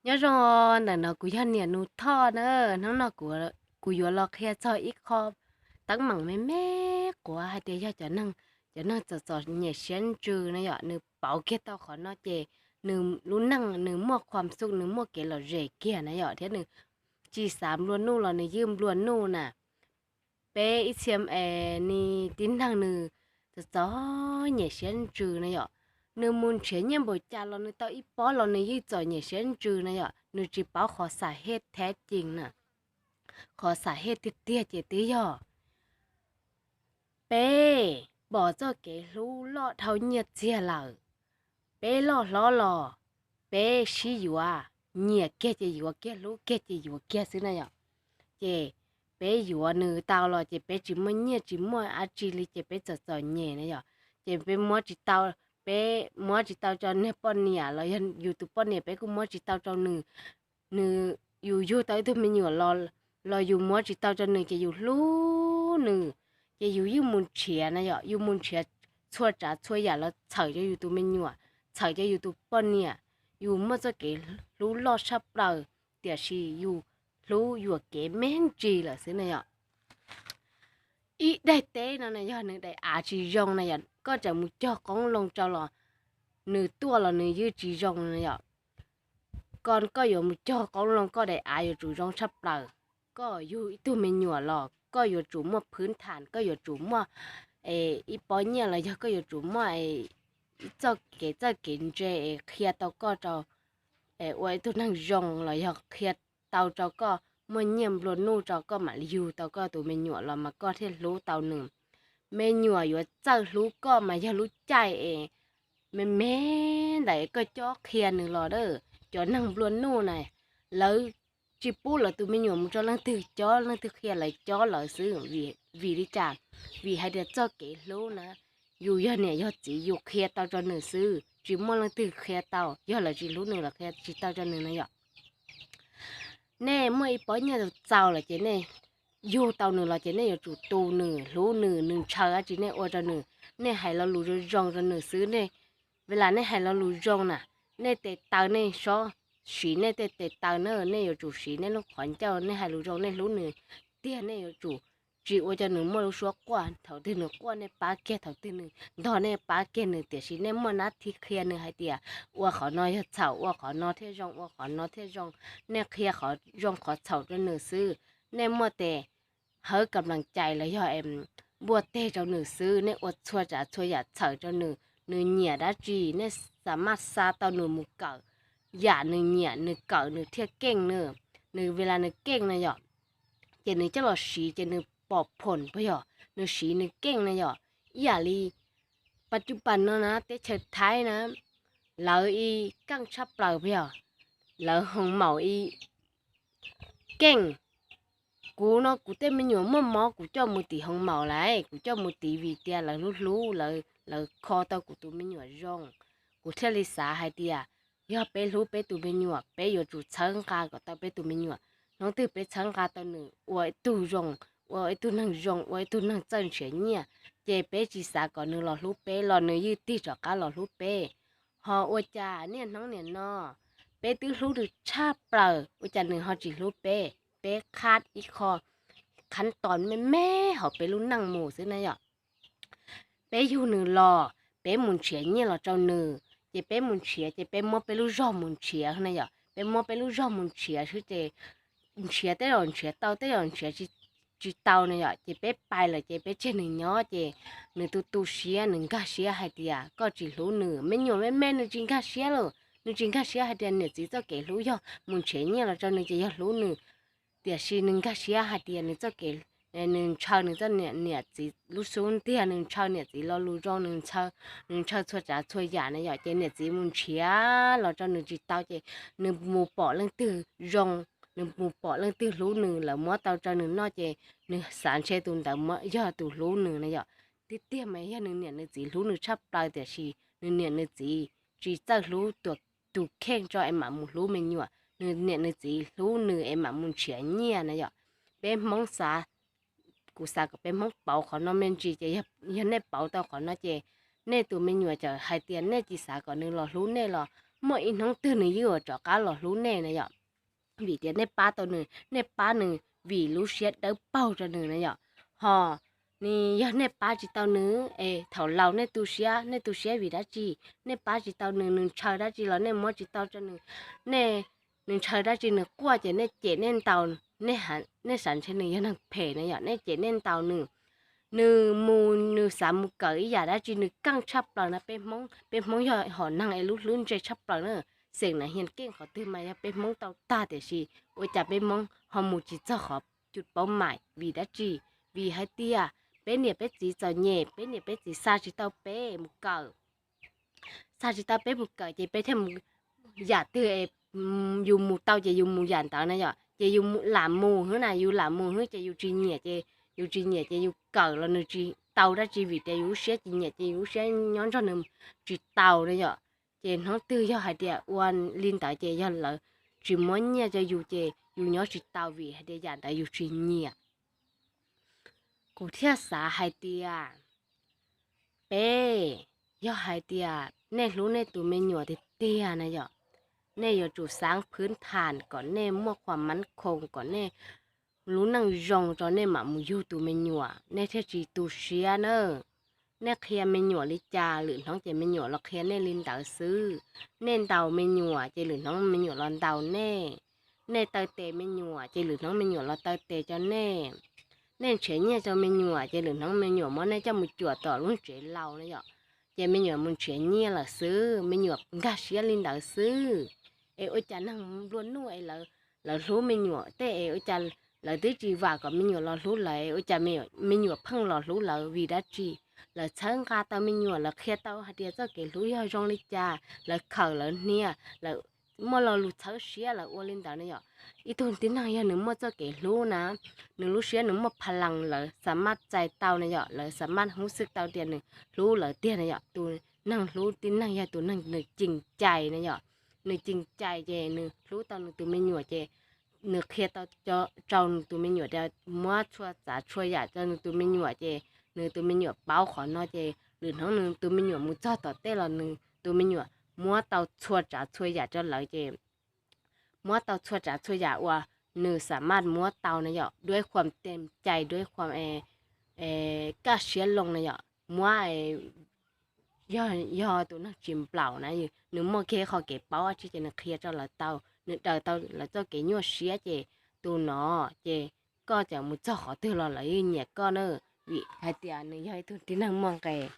Nyob zoo, ntawm no kuv yog niam Nus Thoj na. Hnub no kuv yuav los qhia txog ib qho teeb meem me me quav hais tias yog cov neeg, cov neeg txom txom nyem siab ntsws na yom, nws pauv kiag tau qhov no ces nws lub neej nws muaj khuam xum, nws muaj kev lom zem kiag na yom, thiab nws tsis xav nplua nuj los nws yeej nplua nuj na. Peb ib txhia es ni tib neeg nws txom txom nyem siab ntsws na yom, nws mus nrhiav nyiaj npaum cas los nws tau ib pob los nws yeej txom nyem siab ntsws na yom, nws tsis paub qhov xam hej thab cees na. Qhov xam hej tiag tiag ces twb yog peb pom txoj kev hlub loj dhau nyiaj txiag lawm, peb loj hlob los peb sib yuav, nyiam kiag ces yuav kiag, hlub kiag ces yuav kiag xwb na yom. Ces peb yuav nws tau los ces peb tsis muaj nyiaj tsis muaj dab tsi li ces peb txom txom nyem na yom. Ces peb muab tsis tau, peb muab tsis tau rau niag poj niam los yog yus tus poj niam peb kuj muab tsis tau rau nws. Nws, yus yug tau ib tug me nyuam los, los yus muab tsis tau rau nws ces yus hlub nws, ces yus yeej mus nrhiav na yom, yus mus nrhiav txhua tsav txhua yam los txhawm rau yus tus me nyuam, txhawm rau yus tus poj niam. Yus muaj txoj kev hlub loj tshaj plaws, tiam sis yus hlub yuam kev me ntsis lawm xwb na yom. Ib daim teb no na yog nws daim av tsis zoo na yom, koj tseem mus cog qoob loo rau los nws tuaj los nws yeej tsis zoo na yom. Koj, koj yuav mus cog qoob loo koj daim av yuav tsum zoo tshaj plaws. Koj yug ib tug me nyuam los koj yuav tsum muaj phwv tham, koj yuav tsum muaj ib pob nyiaj los yog koj yuav tsum muaj ib txoj kev txawj kev ntse es qhia tau koj rau ua ib tug neeg zoo los yog qhia tau rau koj muaj nyiaj nplua nuj rau koj mam li yug tau koj tus me nyuam los mas koj thiaj hlub tau nws. Me nyuam yuav txawj hlub koj mas yog lub caij es me me ntawm koj cob qhia nws los a. Cov neeg nplua nuj na, lawv tsis pub lawv tus me nyuam mus rau leej twg cob, leej twg qhia lawv cob lawv xwb. Vim li cas? Vim hais tias txoj kev hlub na, yus yog niam yog txiv yus qhia tau rau nws xwb, tsis muaj leej twg qhia tau, yog lawv tsis hlub nws los qhia tsis tau rau nws no yom. Nej muaj ib pob nyiaj txaus lawm ces nej yug tau nws los ces nej yuav tsum tu nws, hlub nws, nws ntshaw dab tsi nej ua rau nws, nej hais lo lus zoo zoo rau nws xwb. Nej, ua li nej hais lo lus zoo na, nej tes taw nej sob siv nej tej tes taw na, nej yuav tsum siv nej lub qhov ncauj, nej hais lus zoo, nej hlub nws tiag, nej yuav tsum tsis ua rau nws muaj lub suab quaj. Thaum twg nws quaj nej pab kiag, thaum twg nws ntog nej pab kiag nws, tiam sis nej muaj nab thi qhia nws hais tias ua qhov no yog txhaum, ua qhov no thiaj zoo, ua qhov no thiaj zoo. Nej qhia qhov zoo qhov txhaum rau nws xwb. Nej muaj tes hawb kam plees cais los yog npuaj teg rau nws xwb. Nej ua txhua tsav txhua yam txhawm rau nws, nws nyiam dab tsi nej xa maj xa tau nws mus kawm yam nws nyiam, nws kawm nws thiaj keej na. Nws, ua li nws keej na yom, ces nws coj los siv ces nws pom phom puas yog, nws siv nws keej na yom. Ib yam li pas cuj pas no na teb chaws Thaib na, lawv ib keej tshaj plaws puas yog, lawv hoo maum ib keej. Kuv no kuv tej me nyuam muaj mob kuv coj mus tiv hoo maum lawm, kuv coj mus tiv vim tias lawv hlub hlub, lawv kho tau kuv tus me nyuam zoo. Kuv thiaj li xav hais tias yog peb hlub peb tus me nyuam, peb yuav tsum txhawb nqa kom tau peb tus me nyuam. Hnub twg peb txhawb nqa tau nws ua ib tug zoo, ua ib tug neeg zoo, ua ib tug neeg txawj nrhiav nyiaj, ces peb tsis xav kom nws los hlub peb los nws yeej tig rov qab los hlub peb. Ho ua cas niaj hnub niam no peb twb hlub nws tshaj plaws, ua cas nws ho tsis hlub peb? Peb qhab ib qho qhab tos me me hauv peb lub neej mus xwb na yom. Peb yug nws los, peb mus nrhiav nyiaj los rau nws, ces peb mus nrhiav ces peb muab peb lub zog mus nrhiav na yom, peb muab peb lub zog mus nrhiav xwb ces nrhiav tej zaum nrhiav tau, tej zaum nrhiav tsis tau na yom, ces peb pais lawm ces peb tseg nws nyob ces nws tu tu siab, nws nkag siab hais tias koj tsis hlub nws. Me nyuam me me nws tsis nkag siab lawm, nws tsis nkag siab hais tias niam txiv txoj kev hlub yog mus nrhiav nyiaj los rau nws ces yog hlub nws. Tiam sis nws nkag siab hais tias nws txoj kev, nws ntshaw nws txoj niam, niam txiv lub xub ntiag, nws ntshaw niam txiv lo lus zoo, nws ntshaw, nws ntshaw txhua tsav txhua yam na yom, ces niam txiv mus nrhiav los rau nws tsis tau ces nws mus pom leej twg zoo, nws mus pom leej twg hlub nws, lawv muab tau rau nws noj ces nws xav ntshe tus ntawd yog tus hlub nws na yom. Tiag tiag mas yog nws niam nws txiv hlub nws tshaj plaws, tiam sis nws niam nws txiv tsis txawj hlub tus kheej tso es mam mus hlub me nyuam, nws niam nws txiv hlub nws es mam mus nrhiav nyiaj na yom. Peb Hmoob xav, kuv xav kom peb Hmoob pauv qhov no me ntsis ces yog nej pauv tau qhov no ces nej tus me nyuam txawm hais tias nej tsis xav kom nws los hlub nej los muaj ib hnub twg nws yeej yuav rov qab los hlub nej na yom. Vim tias nej pab tau nws, nej pab nws vim lub siab dawb paug rau nws na yom. Ho nws yog nej pab tsis tau nws es thaum laus nej tu siab, nej tu siab vim dab tsi? Nej pab tsis tau nws, nws ntshaw dab tsi los nej muab tsis tau rau nws. Nej, nws ntshaw dab tsi nws quaj ces nej cem nej ntaus, nej xav ntshe nws yog neeg phem na yom, nej cem nej ntaus nws. Nws mus nws xav mus kawm ib yam dab tsi nws keej tshaj plaws na. Peb Hmoob, peb Hmoob yog hom neeg es lub hlwb ntse tshaj plaws na. Xeem na hias keej qhov twg mas yog peb Hmoob tau tag tiam sis ua cas peb Hmoob ho mus tsis txog qhov cus paub maim vim dab tsi? Vim hais tias peb niam peb txiv txom nyem, peb niam peb txiv xa tsis tau peb mus kawm, xa tsis tau peb mus kawm ces peb thiaj mus, yam twg yus mus tau ces yus mus yam ntawd na yom. Ces yus lam mus hwb na, yus lam mus hwb ces yus tsis nyiam ces, yus tsis nyiam ces yus kawm los nws tsis tau dab tsi vim tias yus lub siab tsis nyiam ces yus lub siab nyob nrog nws tsis tau na yom. Ces hnub twg yog hais tias ua li ntawd ces yog lawv tsis muab nyiaj rau yus ces yus nyob tsis tau vim hais tias yam ntawd yus tsis nyiam. Kuv thiaj xav hais tias peb, yog hais tias nej hlub nej tus me nyuam tiag tiag na yom, nej yuav tsum xav phwb tham kom nej muaj khuam mab khoom, kom nej lub neej zoo rau nej mam mus yug tus me nyuam, nej thiaj tsis tu siab na. Nej qhia me nyuam li cas lwm hnub ces me nyuam los qhia nej li ntawd xwb. Nej ntaus me nyuam ces lwm hnub me nyuam los ntaus nej. Nej taw tes me nyuam ces lwm hnub me nyuam los taw tes rau nej. Nej nrhiav nyiaj rau me nyuam ces lwm hnub me nyuam muab nej coj mus cuam tom lub tsev laus na yom. Ces me nyuam mus nrhiav nyiaj lawm xwb, me nyuam nkag siab li ntawd xwb. Es ua cas neeg nplua nuj es lawv hlub me nyuam tej es ua cas lawv twb tsis vam kom me nyuam los hlub lawv, ua cas me nyuam pheej los hlub lawv vim dab tsi? Lawv txhawb nqa tau me nyuam, lawv qhia tau hais tias txoj kev hlub yog zoo li cas, lawv khawm lawv hnia, lawv muaj lo lus txhawb siab lawv ua li ntawd na yom. Ib tug tib neeg yog nws muaj txoj kev hlub na, nws lub siab nws muaj pha lees lawv xa maj txais tau na yom, lawv xa maj hub xwb tau tias nws hlub lawv tiag na yom. Tus neeg hlub tib neeg yog tus neeg nws ceem cai na yom, nws ceem cai ces nws hlub tau nws tus me nyuam ces nws qhia tau rau nws tus me nyuam tias muab txhua tsav txhua yam rau nws tus me nyuam ces nws tus me nyuam paub qhov no ces lwm hnub nws tus me nyuam mus txog tom tej los nws tus me nyuam muab tau txhua tsav txhua yam rau lawv ces muab tau txhua tsav txhua yam uas nws xa maj muab tau na yom, duab khuam tem cai duab khuam kaj siab loo na yom. Muab, yog, yog tus neeg tsis nplaum na, nws muaj kiag qhov kev paub dab tsi ces nws qhia rau lawv tau, nws daws tau lawv txoj kev nyuaj siab ces tus no ces koj txawm mus txog qhov twg los lawv yeej nyiam koj na, vim hais tias nws yog ib tug tib neeg muaj nqis.